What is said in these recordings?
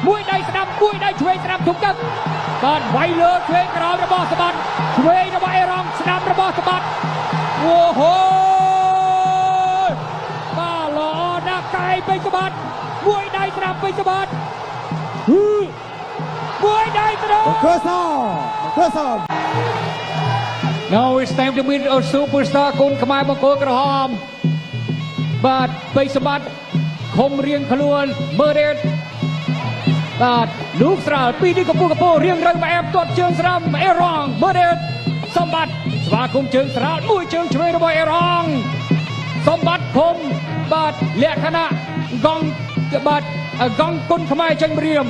មួយដៃស្ដាំមួយដៃឆ្វេងស្ដាំធំទឹកបាទវាយលើឆ្វេងក្រោមរបស់សម្បត្តិឆ្វេងរបស់អេរ៉ង់ស្ដាំរបស់សម្បត្តិអូហូបាទល្អណាស់កែពេជ្រសម្បត្តិមួយដៃស្ដាំពេជ្រសម្បត្តិហឺមួយដៃស្ដាំ បង្គោលសបង្គោលស Now it's time to meet our superstar គុនខ្មែរបង្គោលក្រហមបាទពេជ្រសម្បត្តិខំរៀងខ្លួនមើលទៀតបាទលោកស្រាលពីនេះកំពុះកពោរៀងរៅមកអែបទាត់ជើងស្រាំអេរ៉ង់មើលទៀតសម្បត្តិស្វាគមន៍ជើងស្រាលមួយជើងឆ្វេងរបស់អេរ៉ង់សម្បត្តិខំបាទលក្ខណៈកងបាទកងគុនខ្មែរចេញម្រាម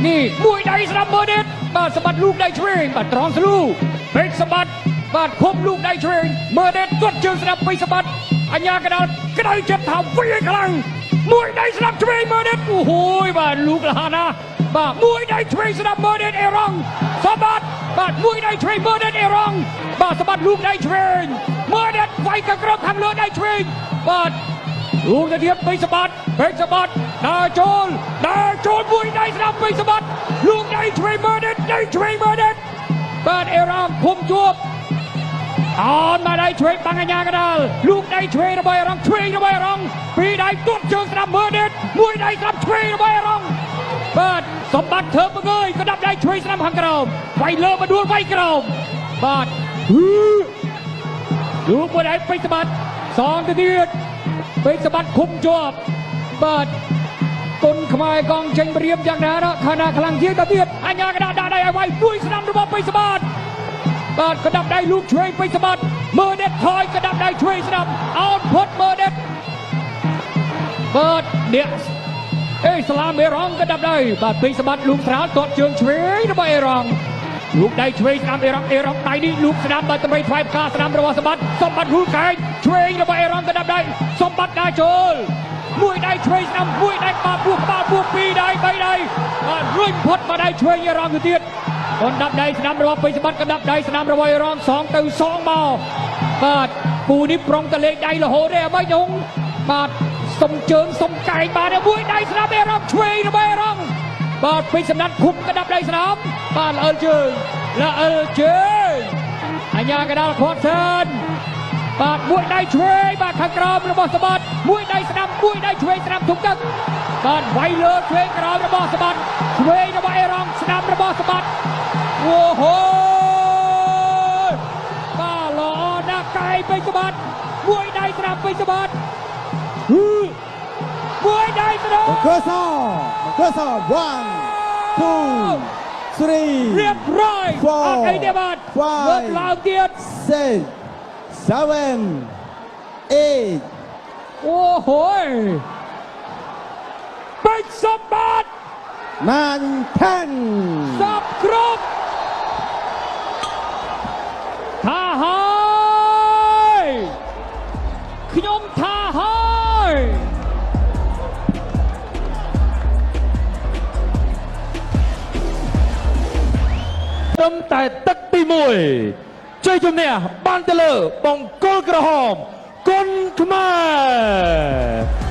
នេះមួយដៃស្ដាំមើលទៀតបាទសម្បត្តិលោកដៃឆ្វេងបាទត្រង់ស្លូពេជ្រសម្បត្តិបាទឃុំលោកដៃឆ្វេងមើលទៀតទាត់ជើងស្ដាំពេជ្រសម្បត្តិអញ្ញាកដាលក្តៅចិត្តថាវាយខ្លាំងមួយដៃស្ដាំឆ្វេងមើលទៀតអូហូយបាទលោកលះណាបាទមួយដៃឆ្វេងស្ដាំមើលទៀតអេរ៉ង់សម្បត្តិបាទមួយដៃឆ្វេងមើលទៀតអេរ៉ង់បាទសម្បត្តិលោកដៃឆ្វេងមើលទៀតវាយកក្រខាងលើដៃឆ្វេងបាទ លោកទៅទៀតពេជ្រសម្បត្តិពេជ្រសម្បត្តិដើរចូលដើរចូលមួយដៃស្ដាំពេជ្រសម្បត្តិលោកដៃឆ្វេងមើលនេះដៃឆ្វេងមើលនេះបាទអេរ៉ង់ភុំជួបអនមកដៃឆ្វេងបាំងអញ្ញាកដាលលោកដៃឆ្វេងរបស់អេរ៉ង់ឆ្វេងរបស់អេរ៉ង់ពីរដៃទាត់ជើងស្ដាំមើលនេះមួយដៃស្ដាំឆ្វេងរបស់អេរ៉ង់បាទសម្បត្តិធ្វើបង្ើយកដាប់ដៃឆ្វេងស្ដាំខាងក្រោមវាយលើមកដួលវាយក្រោមបាទហឺលោកមួយដៃពេជ្រសម្បត្តិសងទៅទៀត ពេជ្រសម្បត្តិឃុំជាប់បាទគុនខ្មែរកងចេញព្រាមយ៉ាងណាណាខណៈខ្លាំងជាងទៅទៀតអញ្ញាកដាដាក់ដៃឲ្យវាយមួយស្ដាំរបស់ពេជ្រសម្បត្តិបាទកដាប់ដៃលូកឆ្វេងពេជ្រសម្បត្តិមើលដេតថយកដាប់ដៃឆ្វេងស្ដាំអោនផុតមើលដេតបាទអ្នកអេស្លាមអេរ៉ង់កដាប់ដៃបាទពេជ្រសម្បត្តិលូកស្រាលទាត់ជើងឆ្វេងរបស់អេរ៉ង់លូកដៃឆ្វេងស្ដាំអេរ៉ង់អេរ៉ង់ដៃនេះលូកស្ដាំបាទដើម្បីថ្វាយផ្កាស្ដាំរបស់សម្បត្តិសម្បត្តិរូលកែងឆ្វេងរបស់អេរ៉ង់កដាប់ដៃសម្បត្តិដើរចូលមួយដៃឆ្វេងស្ដាំមួយដៃក្បាលពោះក្បាលពោះពីរដៃបីដៃបាទរួចផុតមកដៃឆ្វេងអេរ៉ង់ទៅទៀតកណ្ដាប់ដៃស្ដាំរបស់ពេជ្រសម្បត្តិកណ្ដាប់ដៃស្ដាំរបស់អេរ៉ង់សងទៅសងមកបាទគូនេះប្រុងតលេងដៃរហូតទេអ្មេចហុងបាទសុំជើងសុំកែងបាទមួយដៃស្ដាំអេរ៉ង់ឆ្វេងរបស់អេរ៉ង់បាទពេជ្រសម្បត្តិឃុំកណ្ដាប់ដៃស្ដាំបាទល្អិលជើងល្អិលជើងអញ្ញាកដាលខាត់សិនបាទមួយដៃឆ្វេងបាទខាងក្រោមរបស់សម្បត្តិមួយដៃស្ដាំមួយដៃឆ្វេងស្ដាំធំទឹកបាទវាយលើឆ្វេងក្រោមរបស់សម្បត្តិឆ្វេងរបស់អេរ៉ង់ស្ដាំរបស់សម្បត្តិអូហូបាទល្អណាស់កែពេជ្រសម្បត្តិមួយដៃស្ដាំពេជ្រសម្បត្តិហឺមួយដៃស្ដាំ បង្គោលសបង្គោលស1 2 3 រៀបរយ Four, អត់អីទេបាទ five, លើកឡើងទៀត 6 7 8 អូហូយពេជ្រសម្បត្តិ 9 10 សពគ្រប់ថាហើយខ្ញុំថាហើយ ត្រឹមតែទឹកទី1ជ័យជំនះបានទៅលើបង្គោលក្រហមគុនខ្មែរ។